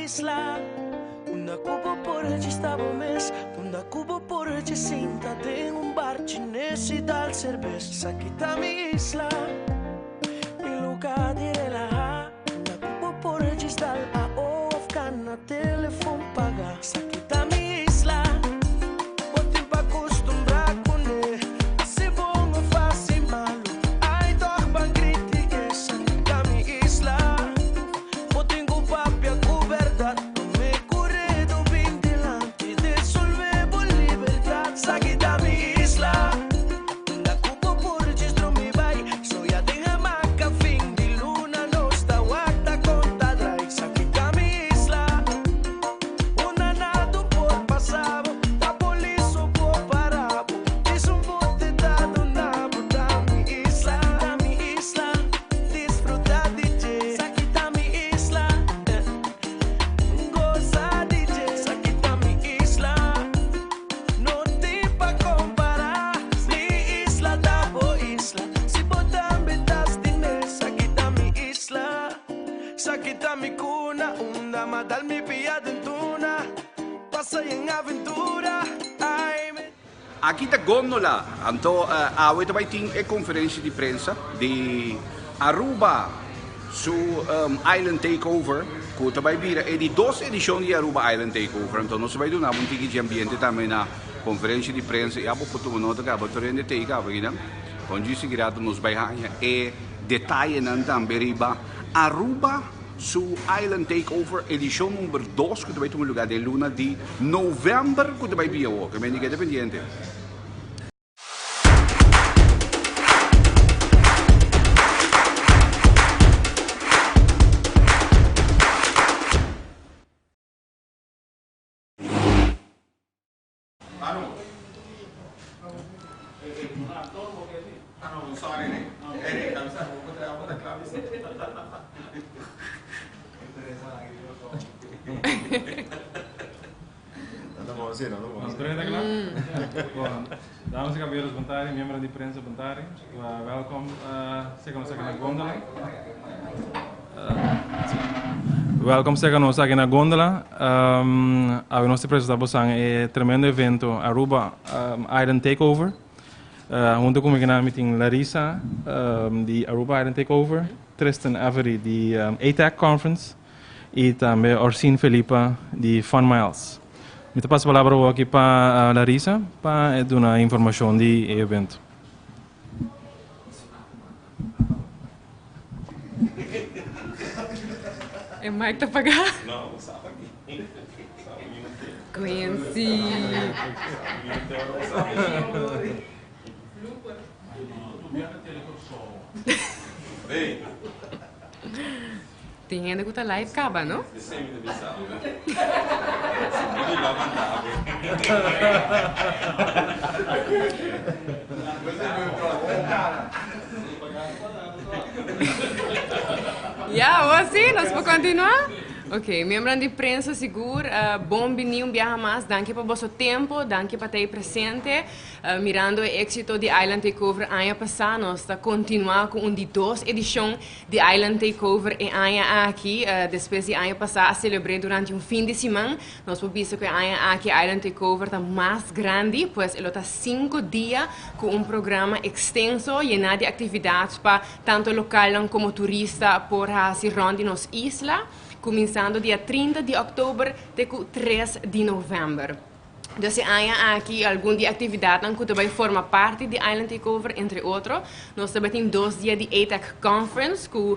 isla Unda ku bo por djis ta bo mes Unda ku bo por djis sinta den un bar chines i dal serbes Esaki ta mi isla, mi luga di relaha Unda ku bo por djis dal AO of kana telefon paga Esaki ta mi isla, bo tin pa kustumbrá kuné Hasi bon of hasi malu, ai tòg ban kritik'é Esaki ta mi isla, bo tin ku papia ku bèrdat Promé ku redu bin dilanti desolvé bo libertat Esaki ta mi isla, unda ku bo por djis drumi bai Soya den hamaka fin di luna nos ta wak ta konta drai Esaki ta mi isla, unda nada por pasa bo Ta polis so por para bo, djis un bote ta duna bo Ta mi isla, ta mi isla, disfruta di dje Esaki ta mi isla, goza di dje Esaki ta mi isla, no tin pa compara Mi isla ta bo isla, si bo tambe ta stim'é Esaki ta mi isla, esaki ta mi cuna Unda m'a dal mi pia den tuna, pasa yen aventura Ay, mi. Aki ta Gondola, anto awe ta bai tin e conferencia di prensa di Aruba su Island Takeover cu ta bai bira e di dos edicion di Aruba Island Takeover. Anto nos ta bai duna bo un tiki di ambiente tambe na conferencia di prensa y abo por tuma nota caba tur hende tei caba akinan. Con djis sigui rato nos bai haña e detayenan tambe riba Aruba Su Island Takeover edicion number dos cu ta bay tuma lugar den luna di november cu ta bay bia awor. Ke mende keda pendiente. Damas y caballeros bon tarde, miembro di prensa bon tarde. Welkom seca nos aki na Gondola. Welkom seca nos aki na Gondola. Awe nos ta presenta bosan e tremendo evento Aruba Island Takeover. Hunto cu mi kina mi tin Larissa di Aruba Island Takeover, Tristan Avery di ATAC Conference y tambe Orsin Felipa di Fun Miles. Mi ta pasa palabra awor aki pa Larissa pa e duna informacion di e evento. E mic ta pagá? Quincy. Tin hende ku ta live kaba, no? Ya, awor si, nos por kontinuá? Ok, miembronan di prensa sigur, bon bini un biaha mas. Danki pa boso tempo, danki pa ta ei presente. Mirando e éksito di Island Takeover aña pasá, nos ta kontinuá ku un di dos edishon di Island Takeover e aña aki. Despues di aña pasá a selebr'é durante un fin di siman. Nos por bisa ku e aña aki Island Takeover ta mas grandi, pues e lo ta sinku dia ku un programa ekstenso yená di aktividat pa tantu lokalnan komo turista por hasi rònt di nos isla, kuminsando dia 30 di òktober te ku 3 di novèmber. Dus e aña aki algun di e actividadnan cu ta bay forma parti di Island Takeover, entre otro, nos ta bay tin dos dia di ATAC Conference cu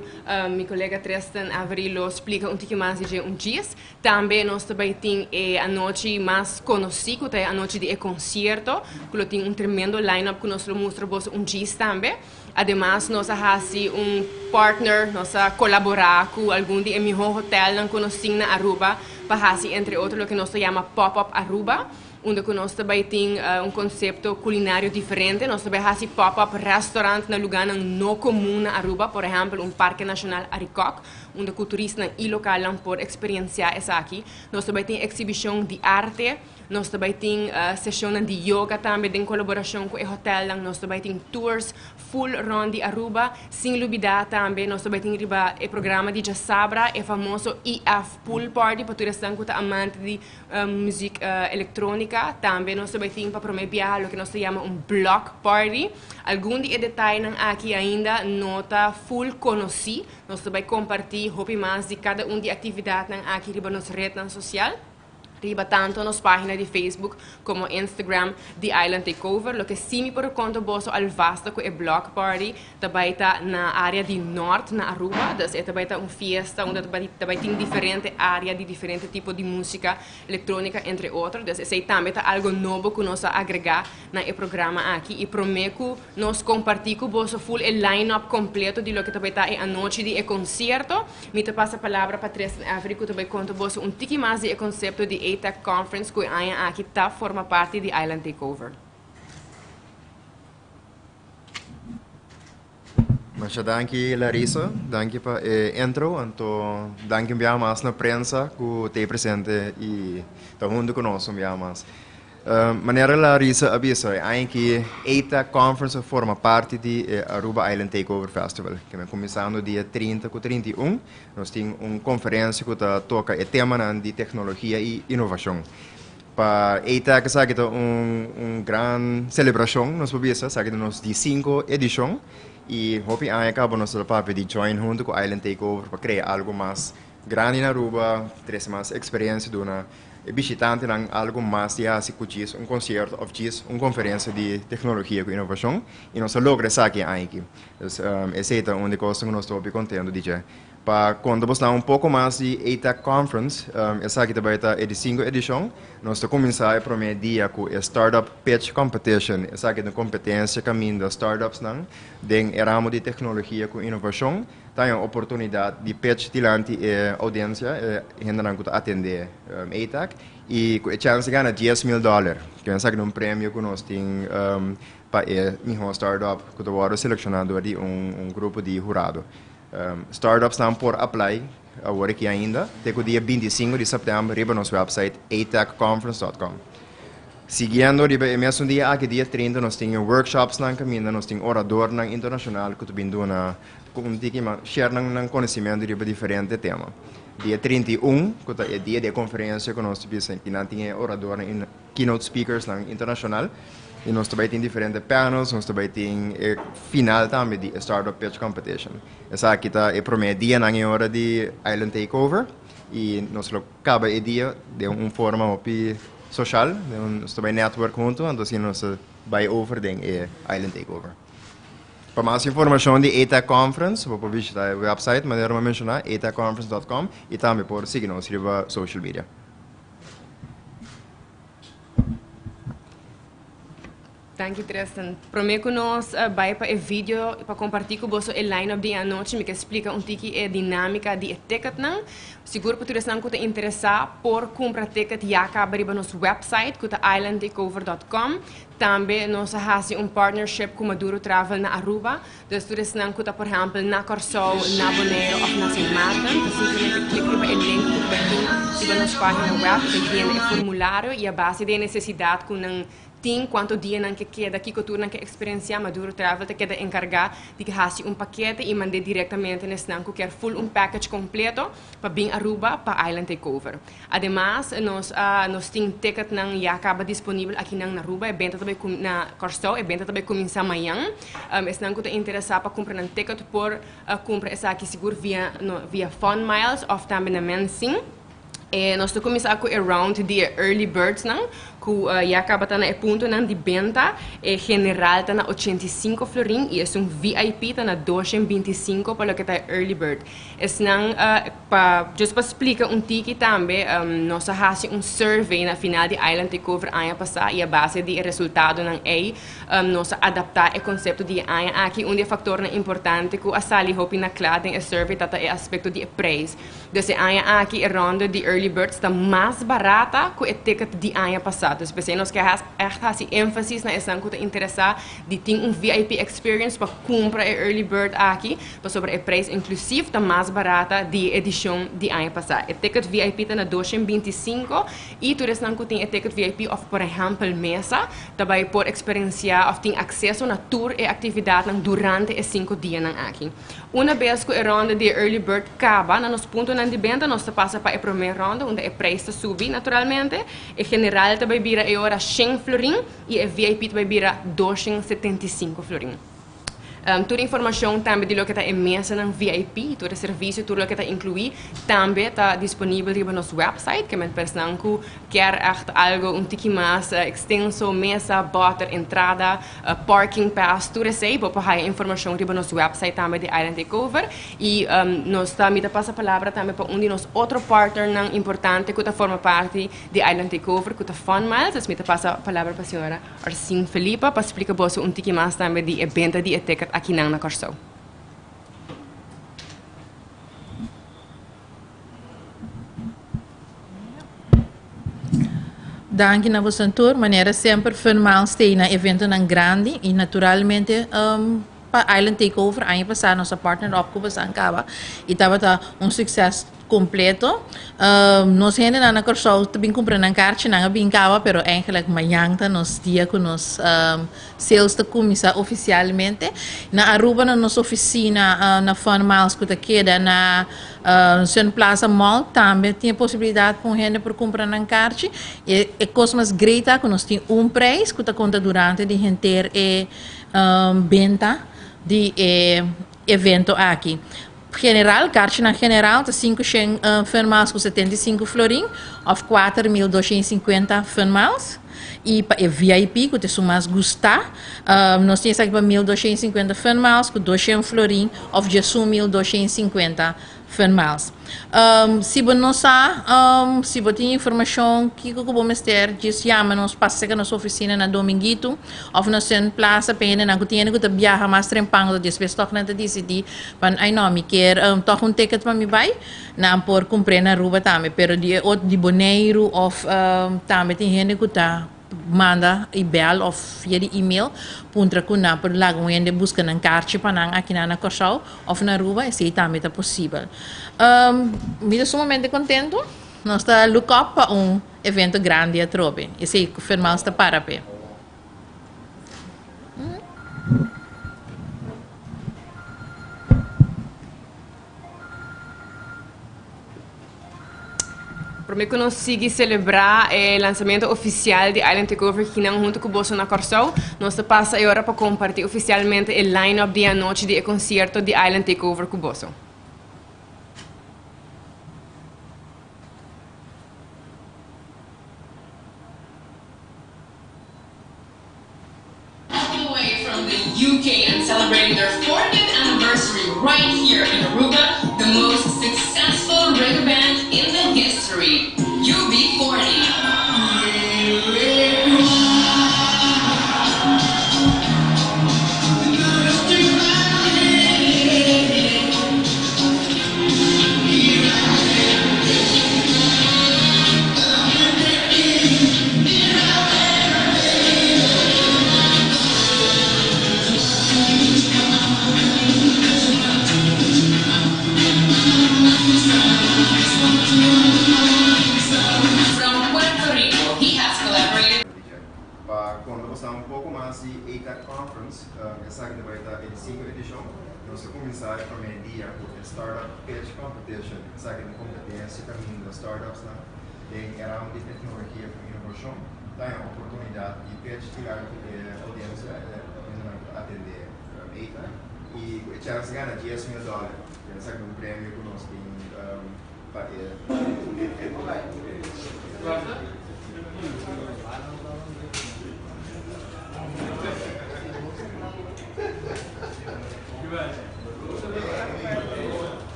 mi colega Tristan Avery lo splica un tiki mas di dje un djis. Tambe nos ta bay tin e anochi mas conoci cu ta e anochi di e concierto cu lo tin un tremendo line-up cu nos lo mustra boso un djis tambe. Ademas nos a haci un partner, nos a colabora cu algun di e miho hotelnan cu nos tin na Aruba pa haci entre otro loke nos ta yama Pop Up Aruba. unda ku nos ta bai tin un konsepto kulinario diferente. Nos ta bai hasi pop-up restaurant na lugánan no komun na Aruba, por ehèmpel un Parke Nashonal Arikok, unda ku turistanan i lokalnan por eksperensiá esaki. Nos ta bai tin eksibishon di arte, nos ta bai tin seshonnan di yoga tambe den kolaborashon ku e hotèlnan, nos ta bai tin tours full rònt di Aruba. Sin lubidá tambe nos ta bai tin riba e programa di djasabra e famoso EF Pool Party pa tur esnan ku ta amante di Muziek elektronika. Tambe nos ta bai tin pa prome biaha loke nos ta yama un block party. Algun di e detayenan aki ainda no ta full konosí. Nos ta bai kompartí hopi mas di kada un di e aktividatnan aki riba nos retnan sosial, riba tanto nos página di Facebook komo Instagram di Island Takeover. Loke sí mi por konta boso alvast ta ku e block party ta bai ta na area di Nort na Aruba, dus e ta bai ta un fiesta unda ta bai ta bai tin diferente area di diferente tipo di musica, electronica entre otro, dus esey tambe ta algo nobo cu nos a agrega na e programa aki y prome cu nos comparti cu boso full e line up completo di loke ta bai ta e anochi di e concierto, mi ta pasa palabra pa Tristan Avery cu ta bai conta boso un tiki mas di e concepto di ATAC Conference cu e aña aki ta forma parti di Island Takeover. Masha danki Larissa, danki pa e intro, anto danki un biaha mas na prensa ku ta ei presente i ta huntu ku nos un biaha mas. Manera Larissa a bisa, e aña aki ATAC Conference a forma parti di e Aruba Island Takeover Festival, ke men kuminsando dia 30 ku 31, nos tin un konferensia ku ta toka e temanan di teknologia i inovashon. Pa ATAC esaki ta un un gran celebracion nos por bisa, esaki ta nos di cinco edicion y hopi aña caba nos ta papia di join hunto cu Island Takeover pa crea algo mas grandi na Aruba, trece mas experiencia, duna e bishitantenan algo mas di haci cu djis un concierto of djis un conferencia di tecnologia cu innovacion y nos a logra esaki e aña aki. Dus esey ta un di cosnan cu nos ta hopi contento di dje. Pa konta bosnan un poko mas di ATAC Conference, esaki ta bai ta e di sinku edishon. Nos ta kuminsá e promé dia ku e Startup Pitch Competition. Esaki ta un kompetensia kaminda startupsnan den e ramo di teknologia ku inovashon ta haña un oportunidat di pitch dilanti e oudiensia, e hendenan ku ta atendé ATAC, i ku e chèns di gana 10,000 dòler. Esaki ta un premio ku nos tin pa e mihó startup ku ta wòrdu selekshoná dor di un grupo di hurado. Startupsnan por apply awor aki ainda te ku dia 25 di sèptèmber riba nos wèpsait atechconference.com. Siguiendo riba e mesun dia aki, dia 30, nos tin e workshopsnan kaminda nos tin oradornan internashonal ku ta bin duna un tiki mas share nan nan konosimentu riba diferente tema. Dia 31, ku ta e dia di e konferensia ku nos ta bisa ki nan tin e oradornan keynote speakersnan internashonal i nos ta bai tin diferente panels, nos ta bai tin e final tambe di e Startup Pitch Competition. Esaki ta e promé dianan e ora di Island Takeover i nos lo kaba e dia den un forma hopi soshal, den un nos ta bai network huntu, anto asina nos ta bai over den e Island Takeover. Pa mas informashon di ATAC Conference bo por bishita e website manera mi a menshoná, atacconference.com i tambe por sigui nos riba social media. Danki Tristan. Prome ku nos bai pa e video pa kompartí ku boso e line-up di e anochi, mi ke splika un tiki e dinámika di e ticketnan. Sigur pa tur esnan ku ta interesá por kumpra ticket ya kaba riba nos website ku ta islandtakeover dòt com. Tambe nos a hasi un partnership ku Maduro Travel na Aruba. Dus tur esnan ku ta por ehèmpel na Kòrsou, na Boneiru òf na Sint Maarten ta simplemente klik riba e link ku ta tin riba nos página wèb i ta yena e formulario i a base di e nesesidat ku nan tin, kuantu dia nan ke keda, kiko tur nan ke eksperensiá, Maduro Travel ta keda enkargá di hasi un pakete i mand'é direktamente na esnan ku kier full un package kompleto pa bin Aruba pa Island Takeover. Ademas nos a nos tin ticketnan ya caba disponibel akinan na Aruba, e benta ta bay na Kòrsou, e benta ta bay cuminsa mañan. Esnan cu ta interesa pa cumpra nan ticket por cumpra esaki sigur via via Fun Miles of tambe na Mensing. E nos ta cuminsa cu e round di e early birdsnan cu ya caba ta na e puntonan di benta. E general ta na 85 florin y esun VIP ta na 225 pa loke ta e early bird. Esnan pa just pa splika un tiki tambe nos a hasi un survey na final di Island Takeover aña pasá i a base di e resultadonan ei nos a adaptá e konsepto di e aña aki. Un di e faktornan importante ku a sali hopi na kla den e survey ta ta e aspekto di e preis. Dus e aña aki e ronde di early birds ta mas barata ku e ticket di aña pasá. pasá. Dus p'esei nos ke ègt hasi énfasis na esnan ku ta interesá di tin un VIP experience pa kumpra e early bird aki, pasobra e prijs inklusief ta mas barata di e edishon di aña pasá. E ticket VIP ta na 225 i tur esnan ku tin e ticket VIP òf por ehèmpel mesa ta bai por eksperensiá òf tin akseso na tur e aktividatnan durante e sinku dianan aki. Una bes ku e ronda di e early bird kaba na nos puntonan di benta nos ta pasa pa e promé ronda unda e preis ta subi naturalmente. E general ta bai bira e ora shen florin i e VIP ta bai bira 275 florin. Tur informashon tambe di loke ta e mesanan VIP, tur e servisio, tur loke ta inkluí tambe ta disponibel riba nos website. Ke men pa esnan ku kier ègt algo un tiki mas ekstenso, mesa, bòter, entrada, Parking pass, tur esey bo por haya informacion riba nos website tambe di Island Takeover. Y nos ta, mi ta pasa palabra tambe pa un di nos otro partnernan importante cu ta forma parti di Island Takeover cu ta Fun Miles. Dus mi ta pasa palabra pa señora Arsene Felipa pa splica boso un tiki mas tambe di e benta di e ticket akinan na Kòrsou. Danki na boso tur. Manera semper Fun Miles ta na eventonan grandi y naturalmente pa Island Takeover aña pasa nos a partner up cu boso caba y tabata un succes completo. Nos hendenan na Kòrsou ta bin cumpra nan karchi, nan a bin caba pero eigenlijk mañan ta nos dia cu nos Sales ta cuminsa oficialmente. Na Aruba na nos oficina na Fun Miles cu ta keda na Sun Plaza Mall tambe tin e posibilidad pa un hende por cumpra nan karchi. E e cos mas great ta cu nos tin un prijs cu ta conta durante di henter e benta di e evento aki. General, karchinan general ta 500 Fun Miles ku 75 florin òf 4250 Fun Miles. I pa e VIP ku ta esun mas gustá, nos tin esaki pa 1250 Fun Miles ku 200 florin òf 11250 Fun Miles. Si bo no sa, si bo tin informashon kiko ku bo mester, djis yama nos, pasa serka nos ofisina na Dominguito òf na Sun Plaza pa hendenan ku tin hende ku ta biaha mas trempan ku ta despues tòg nan ta disidí pa ai no mi kier tòg un ticket pa mi bai, nan por kumpr'é na Aruba tambe. Pero di e ot di Boneiru òf tambe tin hende ku ta manda e bel òf via di email puntra ku nan por laga un hende buska nan karchi pa nan akinan na Kòrsou òf na Aruba, esei tambe ta posibel. Mi ta sumamente kontentu. Nos ta look up pa un evento grandi atrobe. Esei ku Fermals ta para p'e. Promé ku nos sigui selebrá e lansamento ofisial di Island Takeover kinan huntu ku boso na Kòrsou, nos ta pasa e ora pa kompartí ofisialmente e line-up di anochi di e konsierto di Island Takeover ku boso. All the way from the UK and celebrating their 40th anniversary right here in Aruba, the most successful reggae band in the history, UB40. From Puerto Rico, he has collaborated. Pa konta boso un poko mas di ATAC Conference, esaki ta bai ta e di sinku edishon. Nos a kuminsá e promé dia ku e Startup Pitch Competition. Esaki ta un kompetensia kaminda startupsnan den e ramo di teknologia ku inovashon ta haña oportunidat di pitch dilanti e oudiensia, e hendenan ku ta atendé ATAC, i ku e chèns di gana 10.000 dòler. Esaki ta un premio ku nos tin pa e.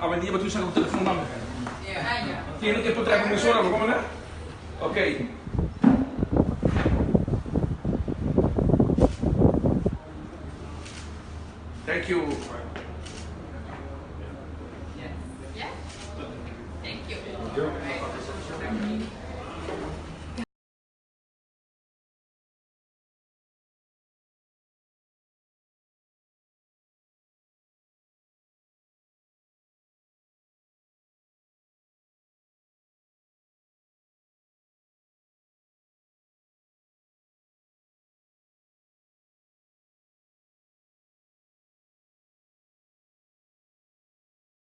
Awendia bo tin usa bo telefon tambe. Tiene ke por traha ku mesora bo, komo na? Ok. Thank you. Yeah? Thank you.